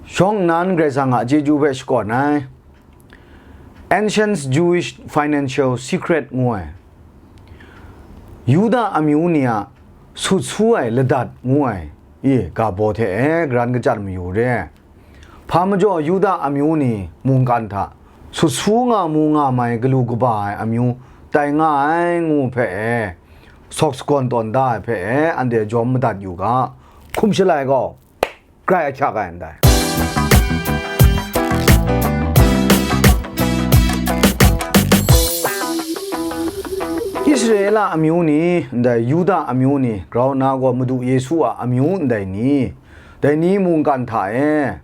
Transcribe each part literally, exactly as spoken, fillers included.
Shawng nnan Karai Kasang a chyeju hpe shakawn ai, Ancient Jewish Financial Secret ngu ai, Yuda amyu ni a sut su ai ladat ngu ai, i ga baw hte e karan kachyan mayu re. Hpa majaw Yuda amyu ni mungkan hta sut su nga mu nga mai galu kaba ai amyu tai nga ai ngu hpe e, sawk sagawn tawn da ai hpe e, anhte jawm madat yu ga, hkum shalai gaw, grai ahkyak ai ndai. Israela amyu ni, ndai Yuda amyu ni, grau nna gaw Madu Yesu a amyu ndai ni, dai ni mungkan hta e,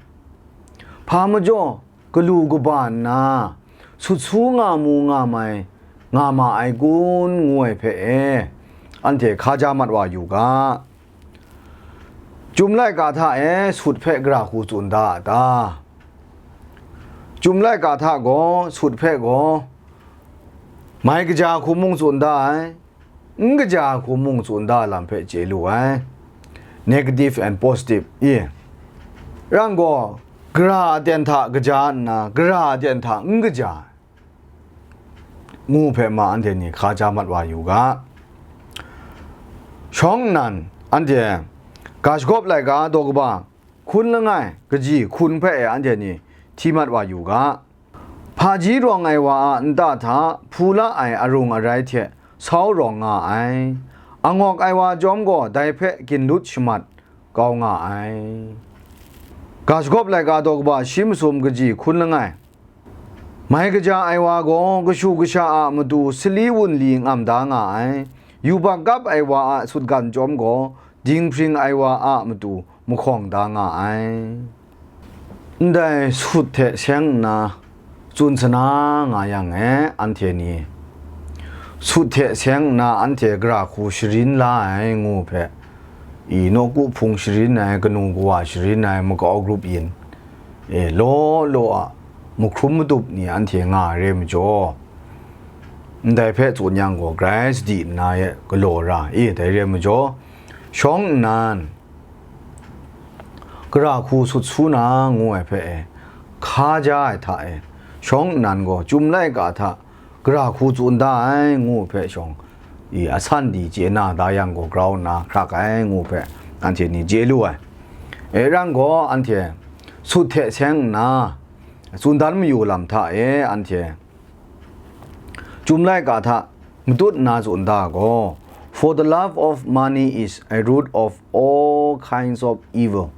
hpa majaw galu kaba nna, sut su nga mu nga mai, nga ma ai kun, ngu ai hpe e, anhte hkaja mat wa yu ga. Chyum laika hta e sut hpe gara hku tsun da a ta? Chyum laika hta gaw sut hpe gaw mai kaja hku mung tsun da ai, n kaja hku mung tsun da lam hpe chye lu ai. Negative and positive, i. Rang gaw, gara aten hta kaja nna, gara aten hta n kaja ai, ngu hpe ma anhte ni hkaja mat wa yu ga. Shawng nnan, anhte ga shagawp laika daw kaba hkun langai kaji hkun hpe e anhte ni hti mat wa yu ga. Hpaji rawng ai wa a nta hta hpu la ai arung arai hte sau rawng nga ai. Angawk ai wa chyawm gaw dai hpe ginlut shamat kau nga ai. Ga shagawp laika daw kaba shi masum kaji hkun langai. Mai kaja ai wa gaw kashu kasha a matu sali wunli ngam da nga ai. Yubak kap ai wa a sutgan chyawm gaw dinghpring ai wa a matu mahkawng da nga ai. Ndai sut hte seng nna tsun sana nga yang e, anhte ni sut hte seng nna anhte gara hku sharin la ai ngu hpe, i nawku hpung sharin ai, kanu kawa sharin ai, makau grup yin, e, law law a mahkrum madup ni anhte nga ai re majaw, ndai hpe tsun yang gaw, grai sadi nna e galaw ra, e, dai re majaw, shawng nnan, gara hku sut su na ngu ai hpe e, hkaja ai hta e, shawng nnan gaw chyum laika hta gara hku tsun da ai ngu hpe shawng, i asan di chye na da yang gaw, grau nna hkrak ai ngu hpe anhte ni chye lu ai. E rang gaw, anhte sut hte seng nna tsun dan mayu lam hta e, anhte Chyum laika hta matut nna tsun da gaw, "For the love of money is a root of all kinds of evil."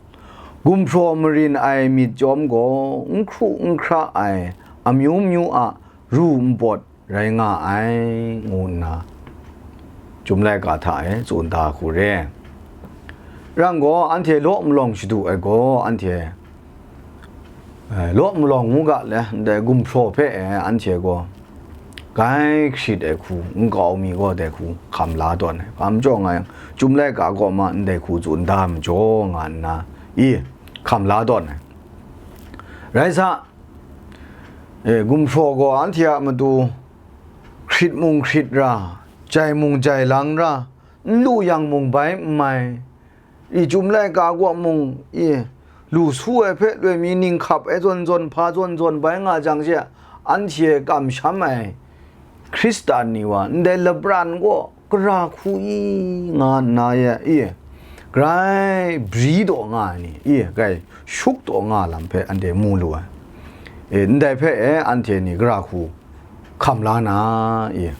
Gumhpraw marin ai myit chyawm gaw, n hkru n hkra ai amyu myu a ru npawt rai nga ai, ngu nna Chyum laika hta e tsun da hku re. Rang gaw, anhte law malawng shadu ai gaw, anhte, eh, law malawng ngu ga le, ndai gumhpraw hpe, eh, anhte gaw grai hkrit ai hku, nkau mi gaw dai hku hkam la tawn ai. Hpa majaw nga yang, Chyum laika kaw ma ndai hku tsun da majaw, nga nna, i, hkam la tawn ai. Rai sa, eh, gumhpraw gaw anhte a matu hkrit mung hkrit ra, jai mung jai lang ra, n lu yang mung bai n mai, i Chyum laika kaw mung, i lu su ai hpe loi mi ning hkap ai zawn zawn, hpa zawn zawn bai nga jang she, anhte kamsham ai Hkristan ni wa ndai labran gaw gara hku i nga nna ye, i grai bri taw nga ai ni, i grai shuk taw nga lam hpe anhte mu lu ai. E, ndai hpe e anhte ni gara hku hkam la na, i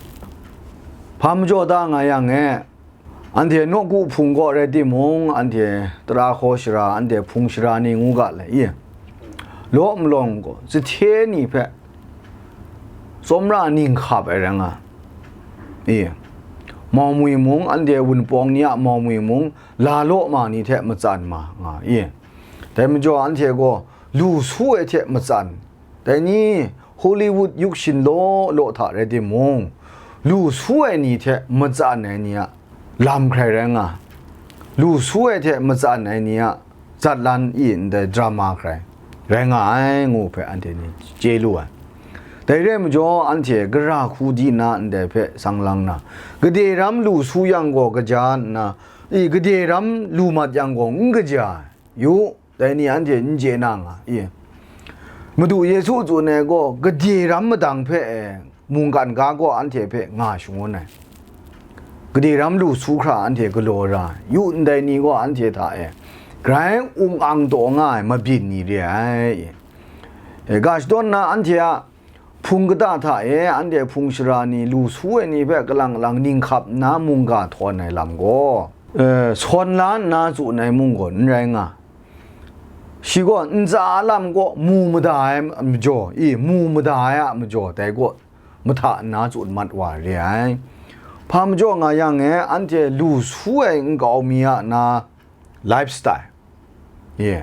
hpa majaw da nga yang e, anhte nawku hpung gaw rai timung, anhte tara hkaw shara, anhte hpung shara ni ngu ga le, i law malawng gaw sahte ni hpe tsawmra ning hkap ai rai nga, i mau mwi mung, anhte wunpawng ni a mau mwi mung, la law ma ni hte matsan ma nga, i dai majaw anhte gaw lu su ai hte matsan, dai ni Hollywood yukshin law law hta rai timung, lu su ai ni hte matsan ai ni a lam hkrai rai nga, lu su ai hte matsan ai ni a zatlan i ndai drama hkrai rai nga ai, ngu hpe anhte ni chye lu ai. Dai re ai majaw, anhte gara hku di nna ndai hpe sang lang na, gade ram lu su yang gaw kaja nna, i gade ram lu mat yang gaw n kaja ai. Yu, dai ni anhte n chye na nga i? Madu Yesu tsun ai gaw, gade ram madang hpe e, mungkan ga gaw anhte hpe nga shangun ai. Gade ram lu su hkra anhte galaw ra ai. Yu ndai ni gaw anhte hta e grai ung ang taw nga ai mabyin ni re ai. E, ga shadawn na anhte a hpung kata hta e anhte hpung shara ni lu su ai ni hpe kalang kalang ning hkap nna mungga htawn ai lam gaw, e, sawn la nna tsun ai mung gaw n rai nga. Shi gaw ntsa a lam kaw mu mada ai majaw, i, mu mada ai a majaw, dai kaw mahta nna tsun mat wa re ai. Hpa majaw nga yang e, anhte lu su ai nkau mi a na lifestyle, ye,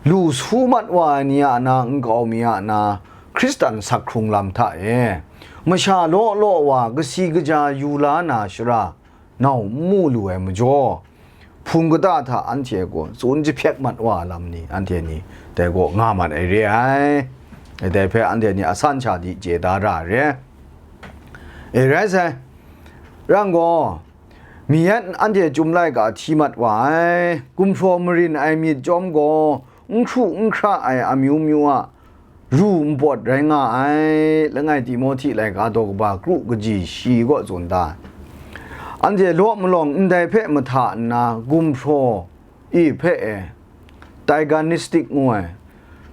lu su mat wa ai ni a na nkau mi a na Hkristan sak hkrung lam hta e, masha law law wa kasi kaja yu la na shara, nau n mu lu ai majaw, hpung kata hta anhte gaw tsun jahpyek mat wa lam ni, anhte ni dai gaw nga mat ai re ai. Dai hpe anhte ni asan sha di chye da ra re. E, rai sai, rang gaw, mi yan anhte Chyum laika hti mat wa ai, gumhpraw marin ai myit chyawm gaw, n hkru n hkra ai amyu myu a ru npawt rai nga ai, langai Timohti laika daw kaba kru kaji shi kaw tsun da. Anhte law malawng ndai hpe mahta nna gumhpraw i hpe e, taiganistic ngu ai,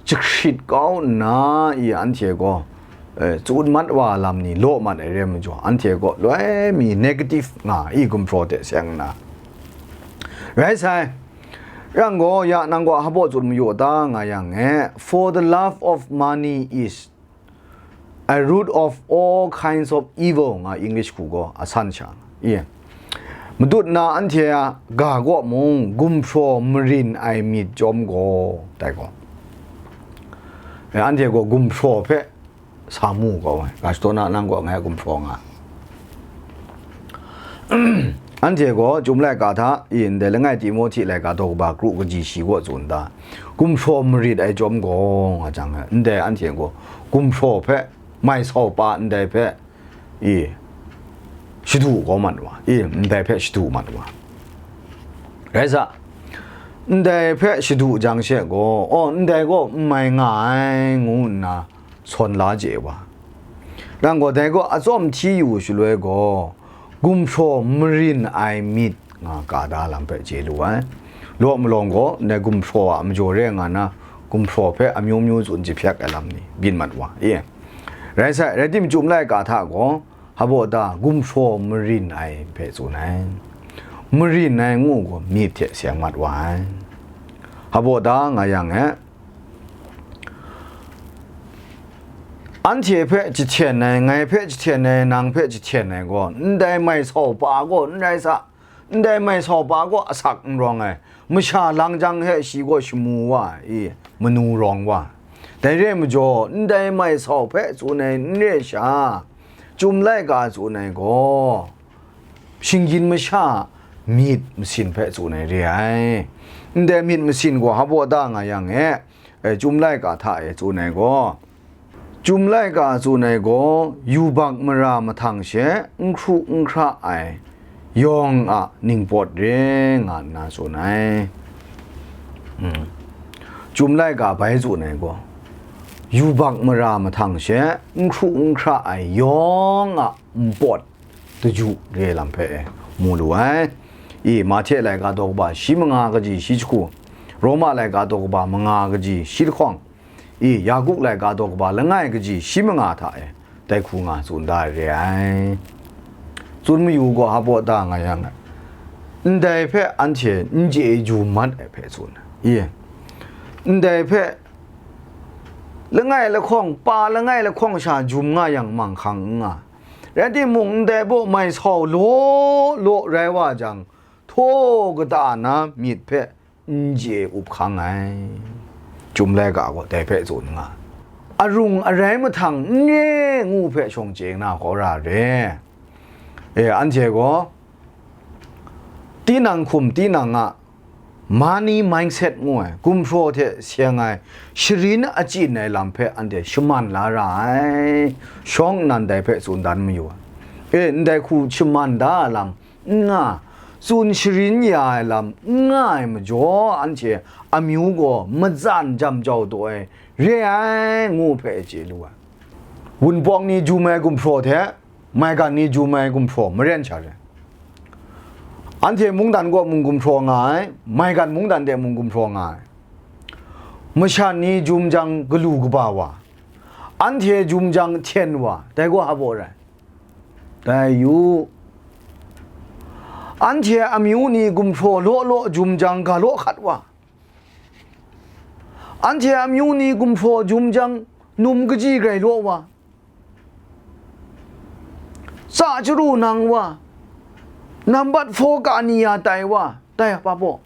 jahkrit kau nna i anhte gaw, e, tsun mat wa lam ni law mat ai re majaw, anhte gaw loi mi negative nga i gumhpraw hte seng nna. Rai sai, rang gaw, ya nang gaw hpaw tsun mayu ta nga yang e, "For the love of money is a root of all kinds of evil," nga English hku gaw asan sha nga i. Madut na anhte a ga gaw mung gumhpraw marin ai myit chyawm gaw, dai gaw, e, anhte gaw gumhpraw hpe sa mu kau ai, ga shadawn na nang gaw ngai gumhpraw nga. Anhte gaw Chyum laika hta i, ndai langai Timohti laika daw kaba kru kaji shi kaw tsun da, gumhpraw marit ai chyawm gaw nga jang, ndai anhte gaw gumhpraw hpe, mai sau pa ndai hpe i, shadu kau mat wa i, ndai hpe shadu mat wa. Rai sa, ndai hpe shadu jang she gaw, aw, ndai gaw n mai nga ai, ngu nna sawn la chye wa. Rang gaw, dai gaw atsawm hti yu shaloi gaw, gumhpraw marin ai myit nga ka da lam hpe chye lu ai. Law malawng gaw, ndai gumhpraw a majaw re nga na, gumhpraw hpe amyu myu tsun jahpyek ai lam ni byin mat wa e. Rai sai, rai timung, Chyum laika hta gaw, hpaw ta gumhpraw marin ai hpe tsun ai. Marin ai ngu gaw myit hte seng mat wa ai. Hpaw ta nga yang e, anhte hpe jahten ai, ngai hpe jahten ai, nang hpe jahten ai gaw, ndai mai sau pa gaw n rai sa, ndai mai sau pa gaw asak n rawng ai, masha lang jang he shi gaw shamu wa i, manu rawng wa. Dai re ai majaw, ndai mai sau hpe tsun ai n re sha, Chyum laika tsun ai gaw, shinggyim masha myit masin hpe tsun ai re ai. Ndai myit masin gaw hpaw ta nga yang e, e, Chyum laika hta e tsun ai gaw, Chyum laika tsun ai gaw, yubak mara mahtang she n hkru n hkra ai yawng a ningpawt re nga nna tsun ai. Hmm. Chyum laika bai tsun ai gaw, yubak mara mahtang she n hkru n hkra ai yawng a npawt daju re lam hpe e mu lu ai. I, Mahte laika daw kaba shi manga kaji shi jahku, Roma laika daw kaba manga kaji shi lahkawng, i, Yaku laika daw kaba langai kaji shi manga hta e, dai hku nga tsun da ai re ai. Tsun mayu gaw hpaw ta nga yang, ndai hpe anhte n chye jum mat ai hpe tsun ai. I, ndai hpe langai lahkawng, pa langai lahkawng sha jum nga yang manghkang n nga. Rai timung, ndai baw mai sau law law rai wa jang, htaw kata na myit hpe n chye up hkang ai. Chyum laika gaw dai hpe tsun nga, arung arai mahtang n re ngu hpe shawng chye na hkau ra re. E, anhte gaw tinang hkum tinang a money mindset ngu ai, gumhpraw hte seng ai, sharin achyin ai lam hpe anhte shaman la ra ai. Shawng nnan dai hpe tsun dan mayu ai. E, ndai hku shaman da ai lam n nga, tsun sharin ya ai lam n nga ai majaw, anhte amyu gaw matsan jam jau taw ai re ai, ngu hpe chye lu ai. Wunpawng ni jum ai gumhpraw hte maigan ni jum ai gumhpraw maren sha re. Anhte mungdan kaw mung gumhpraw nga ai, maigan mungdan de mung gumhpraw nga ai. Masha ni jum jang galu kaba wa, anhte jum jang hten wa, dai gaw hpa baw rai? Dai yu, anhte amyu ni gumhpraw law law jum jang ga law hkat wa, anhte amyu ni gumhpraw jum jang num kaji grai law wa, tsa chyaru nang wa, nambat hpaw ka ni ya tai wa, dai hpa baw?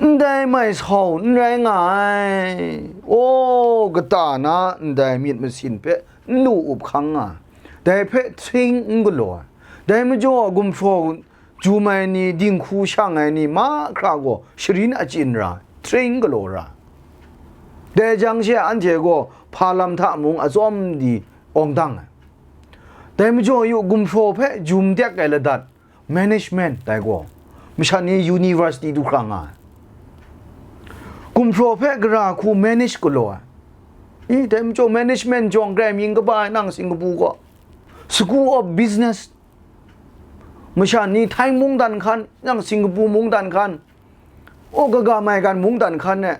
Ndai mai sau n rai nga ai. Aw, kata na ndai myit masin hpe n lu up hkang nga, dai hpe hting n galaw ai. Dai majaw gumhpraw jum ai ni, dinghku shang ai ni mahkra gaw sharin achyin ra, hting galaw ra. Dai jang she anhte gaw hpa lam hta mung atsawm di awng dang ai. Dai majaw yu, gumhpraw hpe jum tek ai ladat, management dai gaw, masha ni university du hkra nga ai. Gumhpraw hpe gara hku manage galaw ai. I, dai majaw management jawng grai mying kaba ai nang Singapore gaw, School of Business, masha ni Thai mungdan hkan, nang Singapore mungdan hkan, aw, kaga maigan mungdan hkan e,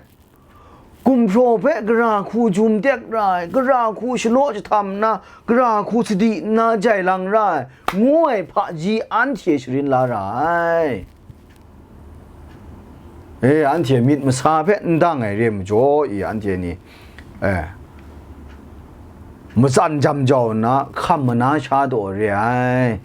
gumhpraw hpe gara hku jum tek ra ai, gara hku shalaw jahtam nna, gara hku sadi nna jai lang ra ai, ngu ai hpaji anhte sharin la ra ai. E, anhte myit masa hpe n dang ai re majaw, i, anhte ni, e, matsan jam jau nna, hkam mana sha taw re ai.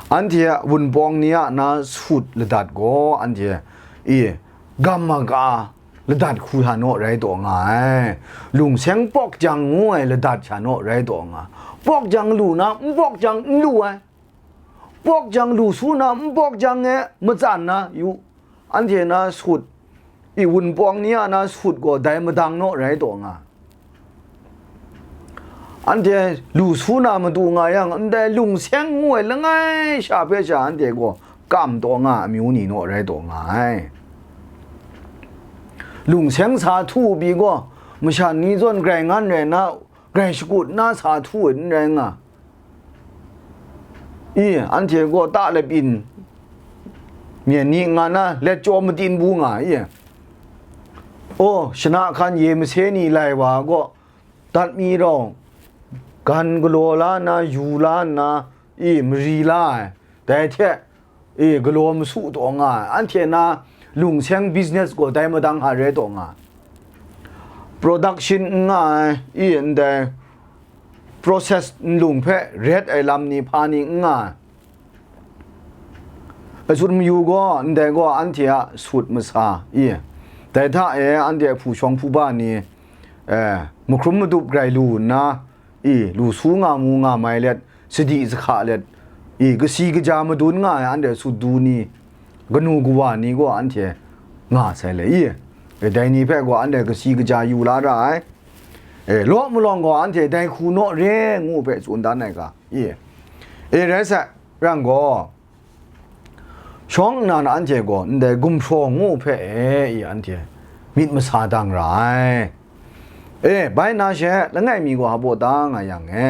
Anhte a wunpawng ni a na sut ladat gaw, anhte, i, gam maga ladat hku sha naw rai taw nga ai. Lungseng pawk jang ngu ai ladat sha naw rai taw nga. Pawk jang lu na, n pawk jang n lu ai. Pawk jang lu su na, n pawk jang e matsan na yu. Anhte na sut, i, wunpawng ni a na sut gaw dai madang naw rai taw nga. Anhte lu su na matu nga yang, ndai lungseng ngu ai langai sha hpe sha anhte gaw kam taw nga amyu ni naw rai taw nga ai. Lungseng sa htu pyi gaw, masha ni zawn grai ngan rai na, grai shakut na sa htu ai n rai nga. I, anhte gaw ta lapyin myen ni nga na, let chyaw matin bu nga i. Aw, shana hkan ye mase ni lai wa gaw, dat mi rau, gan galaw la nna, yu la nna, i, mari la ai, dai hte, i, galaw masu taw nga ai, anhte na lungseng business gaw dai madang hta re taw nga ai. Production n nga ai, i, ndai process nlung hpe ret ai lam ni hpa ni n nga ai. Asut mayu gaw, ndai gaw anhte a sut masa i, dai hta e anhte hpu shawng hpu ba ni, eh, mahkrum madup grai lu nna, i, lu su nga mu nga mai let, sadi sahka let, i, kasi kaja madun nga ai anhte sut du ni, kanu kawa ni gaw anhte nga sai le i, e, dai ni hpe gaw anhte kasi kaja yu la ra ai. E, law malawng gaw anhte dai hku naw re ngu hpe tsun dan ai ga, i, e, rai sai, rang gaw, shawng nna na anhte gaw ndai gumhpraw ngu hpe e, i, anhte myit masa dang ra ai. E, bai na she, langai mi gaw hpa baw da nga yang e,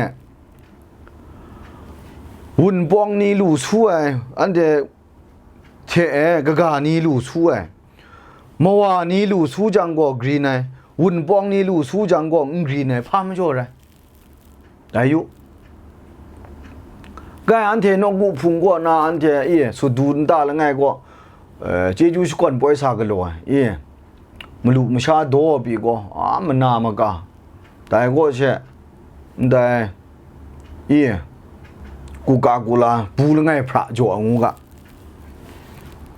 wunpawng ni lu su ai, anhte hte e, kaga ni lu su ai, mawa ni lu su jang gaw grin ai, wunpawng ni lu su jang gaw n grin ai, hpa majaw rai? Dai yu. Kai anhte nawku hpung kaw na anhte, i, sut du nta langai kaw, eh, chyeju shakawn poi sa galaw ai, i, malu masha daw pyi gaw, a, mana maga, dai kaw she, ndai, i, kuka kula, bu langai hpra jaw ai ngu ga,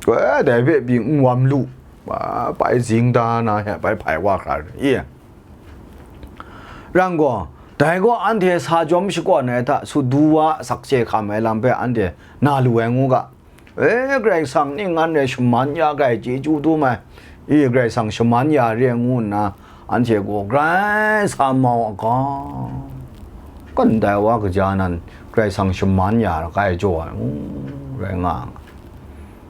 e, dai hpe pyi n wam lu, a, bai zing da na he, bai hpai wa hkra, i. Rang gaw, dai gaw anhte sa jawm shakawn ai hta sut du wa sakse hkam ai lam hpe anhte na lu ai ngu ga. E, Karai Kasang ning ngan rai shaman ya ga ai chyeju dum ai. I, Karai Kasang shaman ya re ngu nna, anhte gaw grai sa mau a ga, kan dai wa kaja nan Karai Kasang shaman ya ra ga ai jaw ai ngu, rai nga nga.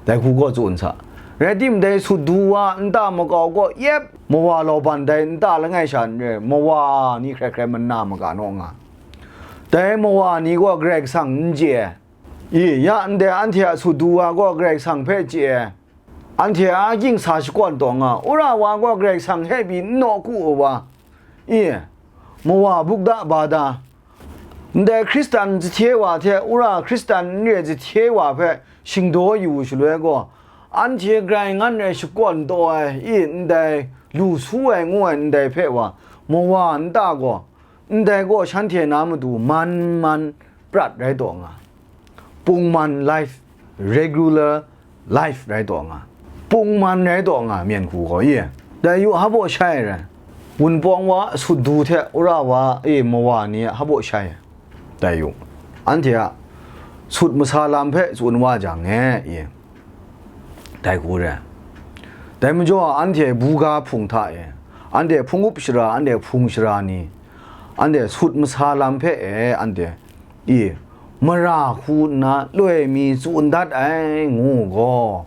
Dai hku gaw tsun sa. Rai tim, dai sut du wa nta makau gaw yep, mawa Laban dai nta langai sha n re, mawa ni hkrai hkrai mana maga naw nga. Dai mawa ni gaw Karai Kasang n chye ai. I, ya ndai anhte a sut du wa gaw Karai Kasang hpe chye ai. Anhte a ging sa shakawn taw nga, wora wa gaw Karai Kasang hpe pyi n nawku ai wa. I, mawa bukda bada. Ndai Hkristan zahte wa hte wora Hkristan n re zahte wa hpe shingdaw yu shaloi gaw, anhte grai ngan ai shakawn taw ai, i, ndai lu su ai ngu ai ndai hpe wa, mawa nta gaw, ndai gaw shanhte na matu man man prat rai taw nga. Pungman life, regular life rai taw nga. Pungman rai taw nga, myen hku gaw, i. Dai yu, hpa baw shai rai. Wunpawng wa, sut du hte wora wa, e, mawa ni a hpa baw shai. Dai yu. Anhte a sut masa lam hpe tsun wa jang e, i. Dai hku re. Dai majaw, anhte buga hpung hta e, anhte hpung up shara, anhte hpung shara ni, anhte sut masa lam hpe e, anhte, i, mara hku nna loi mi tsun dat ai ngu gaw,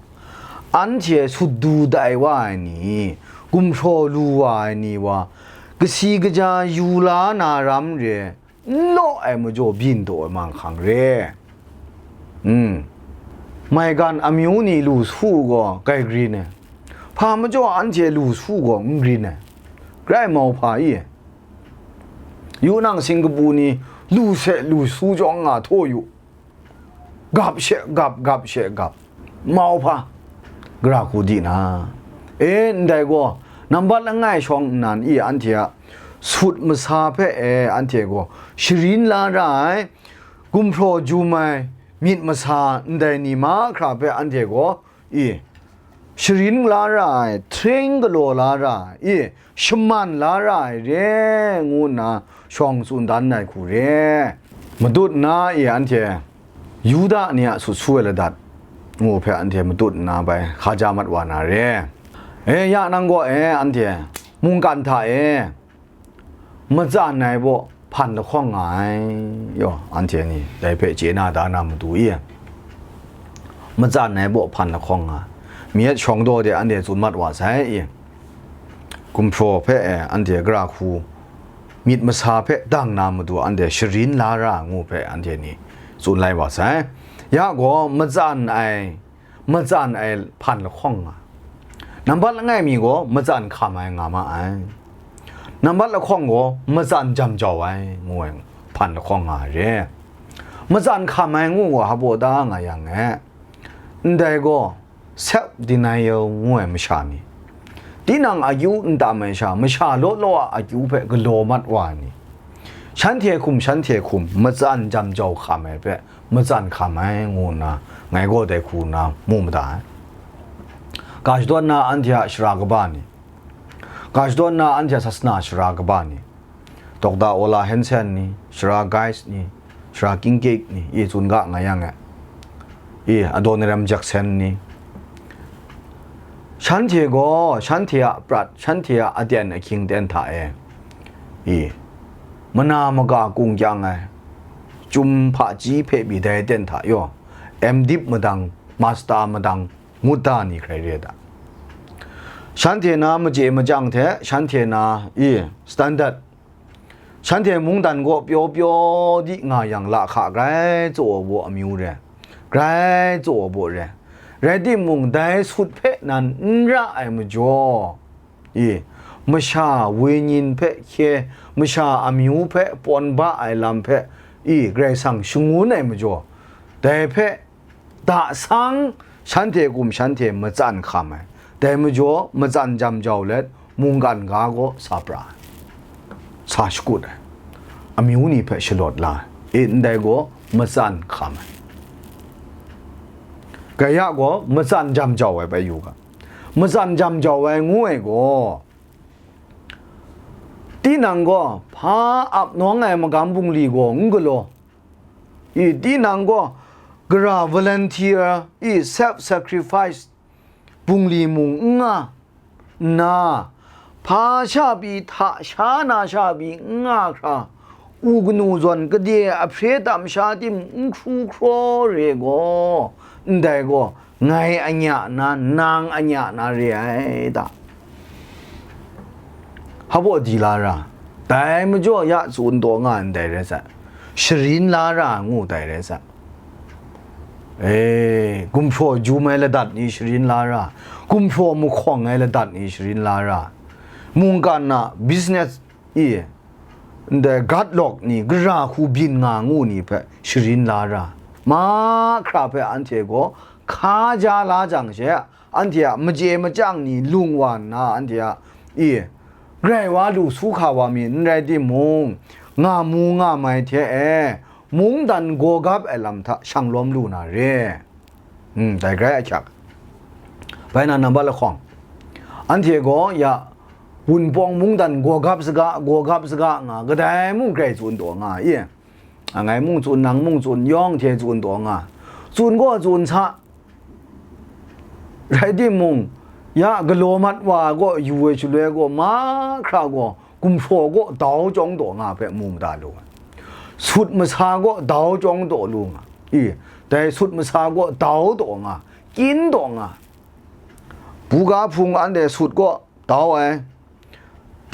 anhte sut du dai wa ai ni, gumhpraw lu wa ai ni wa, kasi kaja yu la na ram re, n law ai majaw byin taw ai manghkang re. Mm. Maigan amyu ni lu su gaw grai grin ai. Hpa majaw anhte lu su gaw n grin ai. Grai mau hpa i. Yu nang singkapu ni lu se lu su jawng nga htaw yu. Gap she gap, gap she gap. Mau hpa, gara hku di na. E, ndai gaw, nambat langai shawng nnan i anhte a sut masa hpe e anhte gaw sharin la ra ai, gumhpraw jum ai myit masa ndai ni mahkra hpe anhte gaw, i, sharin la ra ai, htreng galaw la ra ai, i, shaman la ra ai re, ngu nna shawng tsun dan ai hku re. Matut nna, i, anhte Yuda ni a sut su ai ladat ngu hpe anhte matut nna bai hkaja mat wa na re. E, ya nang gaw e, anhte mungkan hta e, matsan ai baw hpan lahkawng nga ai, yaw, anhte ni dai hpe chye na da na matu i, matsan ai baw hpan lahkawng nga, mi yet shawng daw de anhte tsun mat wa sai i, gumhpraw hpe e anhte gara hku myit masa hpe dang na matu anhte sharin la ra ngu hpe anhte ni tsun lai wa sai. Ya gaw, matsan ai, matsan ai hpan lahkawng nga. Nambat langai mi gaw matsan hkam ai nga ma ai. Nambat lahkawng gaw matsan jam jau ai ngu ai hpan lahkawng nga ai re. Matsan hkam ai ngu gaw hpa baw da nga yang e, ndai gaw self denial ngu ai masha ni, tinang akyu n tam ai sha, masha law law a akyu hpe galaw mat wa ai ni, shanhte hkum shanhte hkum matsan jam jau hkam ai hpe, matsan hkam ai ngu nna, ngai gaw dai hku nna mu mada ai. Ga shadawn na anhte a sara kaba ni, ga shadawn na anhte a sasana sara kaba ni, Dokta Ola Hansen ni, sara Guys ni, sara King Kek ni, i tsun ga nga yang e, i Adoniram Jackson ni, shanhte gaw shanhte a prat, shanhte a aten ahkying ten hta e, i mana maga kung kyang ai, chyum hpaji hpe pyi dai aten hta yaw, M.Div madang, Master madang, ngut da ni hkrai re ai ta? Shanhte na machye machyang hte shanhte na i standard, shanhte mungdan gaw pyaw pyaw di nga yang lahka grai tsaw ai baw amyu re, grai tsaw ai baw re. Rai timung, dai sut hpe nan n ra ai majaw, i, masha wenyin hpe hkye, masha amyu hpe pawn ba ai lam hpe, i, Karai Kasang shangun ai majaw, dai hpe da sang shanhte hkum shanhte matsan hkam ai. Dai majaw, matsan jam jau let, mungkan ga gaw sa pra ai, sa shakut ai, amyu ni hpe shalawt la ai, e, ndai gaw matsan hkam ai. Kaya gaw matsan jam jau ai bai yu ga. Matsan jam jau ai ngu ai gaw, tinang gaw hpa ap nawng ai magam bungli gaw n galaw, i, tinang gaw gara volunteer, i, self sacrifice bungli mung n nga nna, hpa sha pyi hta sha na sha pyi n nga hkra, u kanu zawn gade ahpre tam sha tim n hkru hkraw re gaw, ndai gaw ngai anya na, nang anya na re ai ta? Hpa baw di la ra, dai majaw ya tsun taw nga ndai rai sai, sharin la ra ngu dai rai sai. E, gumhpraw jum ai ladat ni sharin la ra, gumhpraw mahkawng ai ladat ni sharin la ra, mungkan na business i, ndai gatlawk ni, gara hku byin nga ngu ni hpe sharin la ra, mahkra hpe anhte gaw hka ja la jang she, anhte a machye machyang ni lung wa nna, anhte a, i, grai wa lu su hka wa mi n rai timung, nga mu nga mai hte e, mungdan gawgap ai lam hta shang lawm lu na re. Hmm, dai grai ahkyak. Bai na nambat lahkawng, anhte gaw ya Wunpawng mungdan gawgap saga, gawgap saga nga, kadai mung grai tsun taw nga i. A, ngai mung tsun, nang mung tsun, yawng hte tsun taw nga. Tsun gaw tsun sa. Rai timung, ya galaw mat wa gaw yu ai shaloi gaw, mahkra gaw gumhpraw gaw dau chyawng taw nga hpe mu mada lu ai. Sut masa gaw dau chyawng taw lu nga. I, dai sut masa gaw dau taw nga, kyin taw nga. Buga hpung anhte sut gaw dau ai.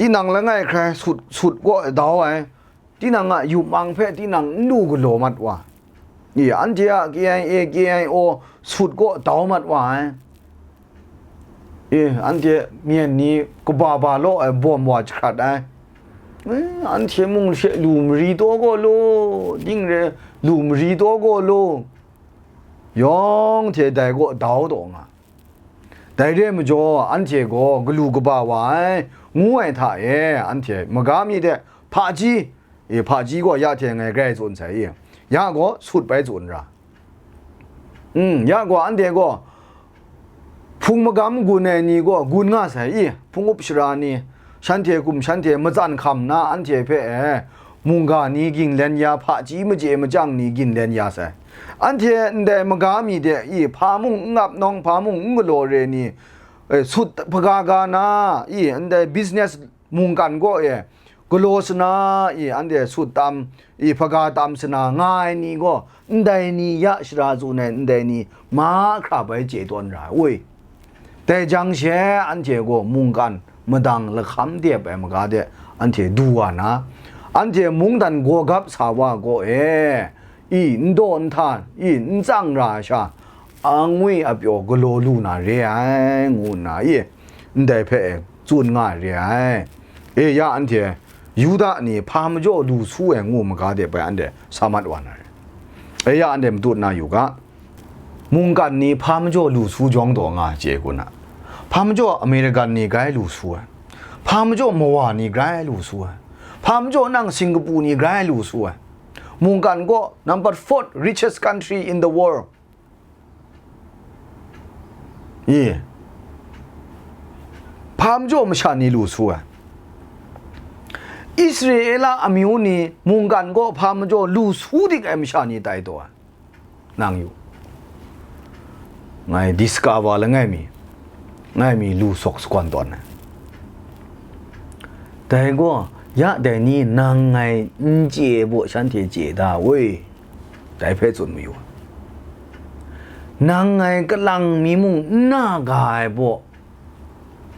Tinang langai hkrai sut, sut gaw dau ai. Tinang a yupmang hpe tinang n lu galaw mat wa. I, anhte a K I A, K I O sut gaw dau mat wa ai. I, anhte myen ni kaba ba law ai bawm wa jahkrat ai. Eh, anhte mung she lu mari taw gaw law, ding re, lu mari taw gaw law, yawng hte dai gaw dau taw nga. Dai re ai majaw, anhte gaw galu kaba wa ai, ngu ai hta e, anhte maga mi de hpaji, e, hpaji gaw ya hte ngai grai tsun sai i, ya gaw sut bai tsun ra. Mm, ya gaw anhte gaw hpung magam gun ai ni gaw gun nga sai i, hpung up shara ni, shanhte hkum shanhte matsan hkam nna anhte hpe e, mungga ni ginlen ya, hpaji machye machyang ni ginlen ya sai. Anhte ndai maga mi de i, hpa mung n ngap nawng, hpa mung n galaw re ni, e, sut hpaga ga na i, ndai business mungkan gaw e, galaw sana i, anhte sut tam i, hpaga tam sana nga ai ni gaw, ndai ni ya shara tsun ai ndai ni mahkra bai chye tawn ra ai. Ui, dai jang she anhte gaw mungkan madang lahkam dep ai maga de anhte du wa na, anhte mungdan gawgap sa wa gaw e, i, n daw n hta, i, n tsang ra ai sha, angwi apyaw galaw lu na re ai, ngu nna, i, ndai hpe e tsun nga ai re ai. E ya, anhte Yuda ni hpa majaw lu su ai ngu maga de bai anhte sa mat wa na re. E ya, anhte matut na yu ga, mungkan ni hpa majaw lu su jawng taw nga chye kun a, hpa majaw American ni grai lu su ai, hpa majaw mawa ni grai lu su ai, hpa majaw nang Singapore ni grai lu su ai. Mungkan gaw number four richest country in the world. Ye. Hpa majaw masha ni lu su ai. Israela amyu ni mungkan gaw hpa majaw lu su dik ai masha ni tai taw ai. Nang yu. Ngai discover langai mi, ngai mi lu sawk sakawn tawn ai. Dai gaw, ya dai ni nang ngai n chye ai baw shanhte chye da we, dai hpe tsun mayu. Nang ngai kalang mi mung n na ga ai baw,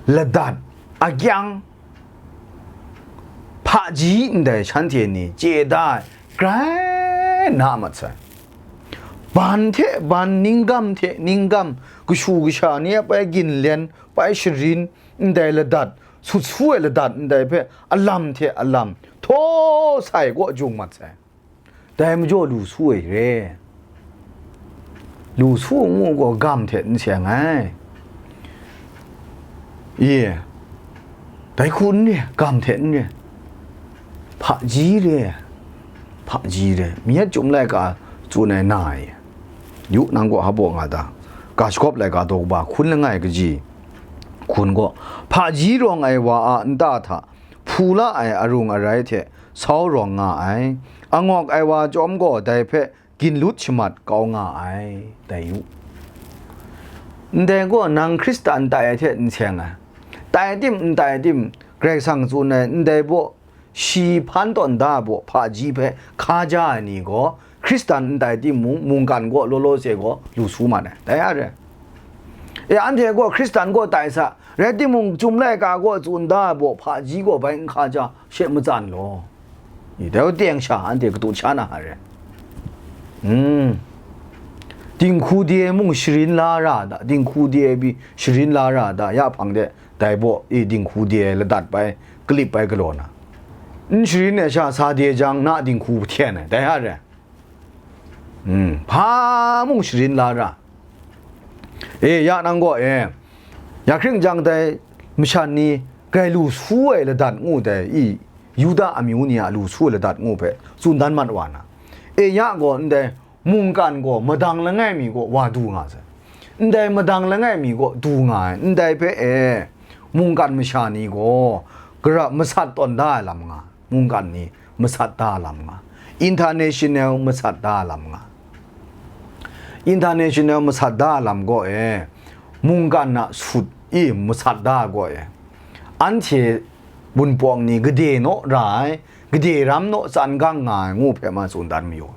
ladat, akyang, hpaji ndai shanhte ni chye da ai, grai na mat sai. Ban hte ban, ninggam hte ninggam, kashu kasha ni a pai ginlen, pai sharin, ndai ladat, sut su ai ladat ndai hpe alam hte alam, htaw sai kaw jung mat sai. Dai majaw lu su ai re. Lu su ngu gaw gam hte n seng ai. Ye, dai hku n re, gam hte n re. Hpaji re, hpaji re, myit chyum laika tsun ai na e. Yu, nang gaw hpa baw nga ta? Ga shagawp laika daw kaba hkun langai kaji hkun gaw, hpaji rawng ai wa a nta hta hpu la ai arung arai hte sau rawng nga ai, angawk ai wa chyawm gaw dai hpe ginlut shamat kau nga ai, dai yu. Ndai gaw nang Hkristan tai ai hte n seng ai, tai tim n tai tim, Karai Kasang tsun ai ndai baw, shi hpan tawn da ai baw hpaji hpe hka ja ai ni gaw, Hkristan n tai timung, mungkan gaw law law se gaw lu su mat ai. Dai a re. E, anhte gaw Hkristan gaw tai sa, rai timung, Chyum laika gaw tsun da ai baw, hpaji gaw bai n hka ja, she matsan law. I, dai teng sha, anhte katut sha na a re. Mm. Dinghku de mung sharin la ra da, dinghku de bi sharin la ra da, ya hpang de, dai baw, i, dinghku de ladat bai, kalip bai galaw na. N sharin ai sha sa de jang, na dinghku hten ai, dai a re. Mm, hpa mung sharin la ra. E, ya nang gaw e, ya hkring jang dai masha ni grai lu su ai ladat ngu dai i, Yuda amyu ni a lu su ai ladat ngu hpe tsun dan mat wa na. E, ya gaw ndai mungkan gaw madang langai mi gaw wa du nga sai. Ndai madang langai mi gaw du nga ai, ndai hpe e, mungkan masha ni gaw gara masat tawn da ai lam nga. Mungkan ni masat da lam nga, international masat da lam nga, international masat da lam gaw e, mungkan a sut i masat da gaw e, anhte bunpawng ni gade naw ra ai, gade ram naw tsan gang nga ai ngu hpe ma tsun dan mayu.